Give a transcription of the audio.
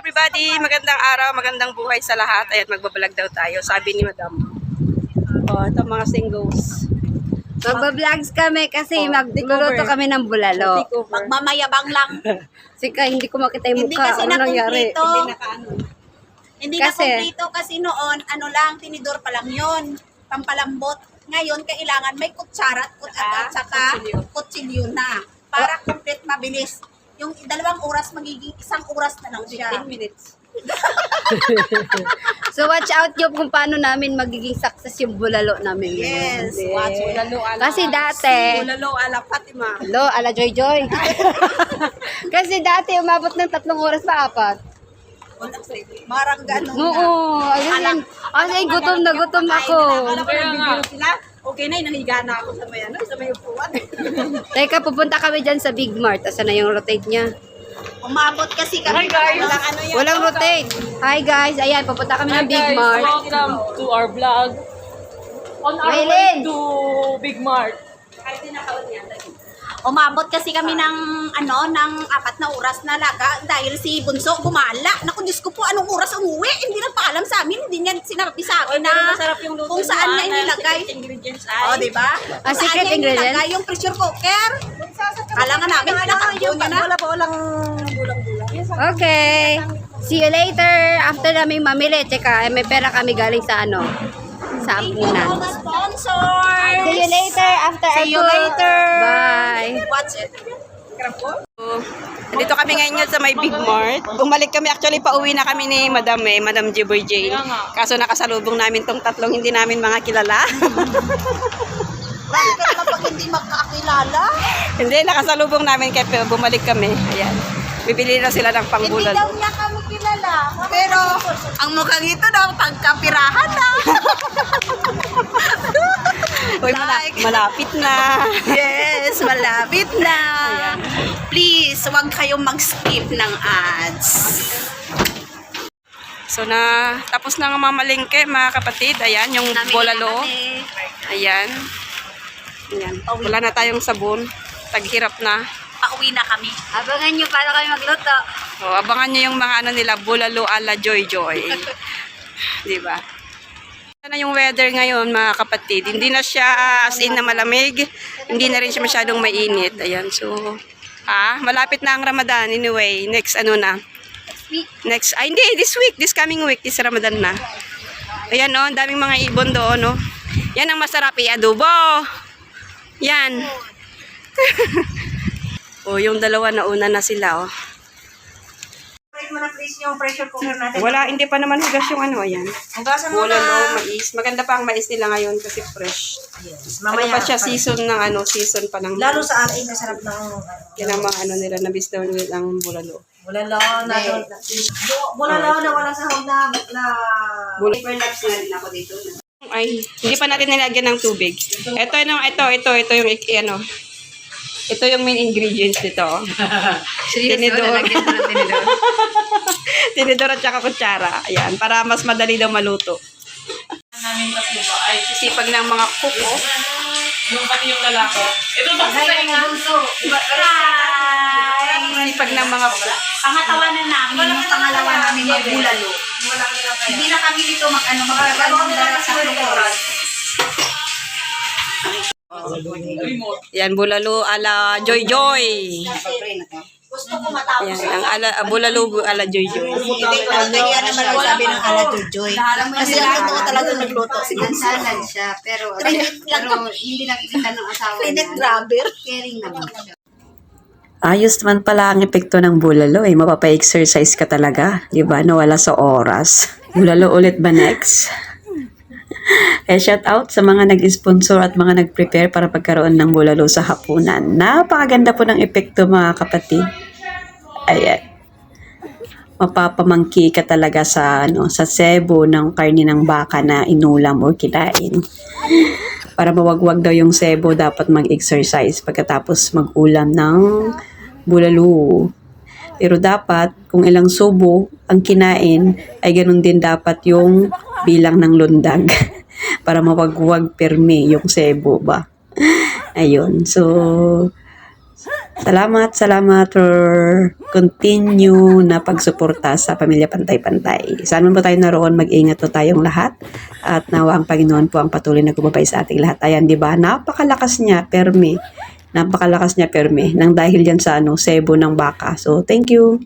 everybody, magandang araw, magandang buhay sa lahat. Ayan, magbablog daw tayo, sabi ni Madam. Ito mga singles. Magba-vlogs kami kasi magluluto kami ng bulalo. Magmamayabang lang. Sika, hindi ko makita yung Hindi mukha. kasi Ano nangyari? Hindi Kasi- na kumpleto kasi noon, ano lang, tinidor pa lang yun. Pampalambot. Ngayon, kailangan may kutsara at saka kutsilyo na. Para complete mabilis. Yung 2 oras, magiging 1 oras na lang siya. 10 minutes. So watch out yun kung paano namin magiging success yung bulalo namin. Yes, ngayon. watch it. Bulalo ala. Kasi dati, Bulalo ala Fatima. Hello, ala Joy Joy. Kasi dati umabot ng 3 oras pa 4. Marang ganun na. Oo, ayun. Kasi gutom na gutom ako. Kaya nga. Okay na, nahiga na ako sa may upuan. Teka, pupunta kami dyan sa Big Mart. Asan na yung rotate niya? Umabot kasi kami. Hi, guys. Walang ano yan. Walang rotate. Hi guys, ayan, pupunta kami ng Big Mart. Welcome to our vlog. On our Maylin! way to Big Mart. Umabot kasi kami ng ng 4 na oras na laga dahil si Bunso gumala. Naku, Diyos ko po, anong oras umuwi? Hindi na paalam sa amin. Hindi niya sinabi sa akin na Masarap yung luto kung saan niya inilagay. Ingredients O, di ba? Ah, Kung secret saan niya ingredient? inilagay yung pressure cooker. Kala nga namin, pinatakbo niya na. Wala pa walang bulang-bulang. Okay. See you later. After namin mamili, tsaka may pera kami galing sa sa ampunan. Sponsor! See you later after See you I cook. later. Bye. Watch it. Dito kami ngayon sa may Big Mart. Bumalik kami, actually pauwi na kami ni Madam Madam Jiboy Jane. Kaso nakasalubong namin tong tatlong hindi namin mga kilala. Bakit ka kapag hindi magkakilala? Hindi, nakasalubong namin kaya bumalik kami. Ayan. Bibili na sila ng Hindi pangbulalo. daw niya kami kilala. Pero, ang mukhang ito daw, pagkapirahan na. Uy, malapit na. Yes, malapit na. Please, huwag kayong mag-skip ng ads. So tapos na nga mamalingke mga kapatid. Ayan, yung bulalo. Ayan. Ayan. Wala na tayong sabon. Taghirap na. Pauwi na kami. Abangan nyo paano kami magluto. So, abangan nyo yung mga nila, bulalo ala Joy Joy. Diba? Ano yung weather ngayon mga kapatid? Hindi na siya as in na malamig. Hindi na rin siya masyadong mainit. Ayan, so malapit na ang Ramadan anyway. Next Next, hindi, this coming week is Ramadan na. Ayan ang daming mga ibon doon, no. Yan ang masarap i-adobo. Yan. Yung dalawa na una na sila, Break mo na please yung pressure cooker natin. Wala, hindi pa naman hugas yung ayan. Hugasan mo Bulalo, na. mais. Maganda pa ang mais nila ngayon kasi fresh. Yes, Ano pa siya, season ng season pa ng Lalo sa akin, masarap ng yan ang mga nila, nabis daw nila ang bulalo. bulalo na bulalo na walang sahog na Paper laps na rin ako dito. Ay, hindi pa natin nilagyan ng tubig. Ito yung ito yung main ingredients nito. Tinidor. Tinidor at saka kutsara. Ayan, para mas madali daw maluto. Namin tatlo ba? Ay, Sisipag ng mga kuko. yung pati yung lalaki. Ito ba sa nga? Sisipag ng mga kuko. pangatawanan namin, yung pangalawa namin magbulalo. Hindi na kami dito magkakaroon ng sa oras. Remote. Yan, bulalo ala Joy Joy. Gusto ko matapos. Yan, ang bulalo ala Joy Joy. Hindi talaga yan naman ang sabi ng ala Joy. Kasi lang ito talaga nagluto. Salad siya, pero hindi nakikita ng asawa Trinit grabber. Caring naman siya. Ayos naman pala ang epekto ng bulalo mapapa-exercise ka talaga, di ba? Nawala sa oras. Bulalo ulit ba next? Shout out sa mga nag-sponsor at mga nag-prepare para pagkaroon ng bulalo sa hapunan. Napakaganda po ng epekto mga kapatid. Ayan. Mapapamangki ka talaga sa sa sebo ng karni ng baka na inulam o kinain. Para mawagwag daw yung sebo, dapat mag-exercise pagkatapos mag-ulam ng bulalo. Pero dapat, kung ilang subo ang kinain, ay ganun din dapat yung bilang ng lundag. Para mawagwag permi yung sebo ba. Ayun. So, Salamat for continue na pagsuporta sa Pamilya Pantay-Pantay. Saan man po tayo naroon, mag-ingat po tayong lahat. At nawa ang Panginoon po ang patuloy na gumabay sa ating lahat. Ayan, di ba? Napakalakas niya, perme. Nang dahil yan sa sebo ng baka. So, thank you.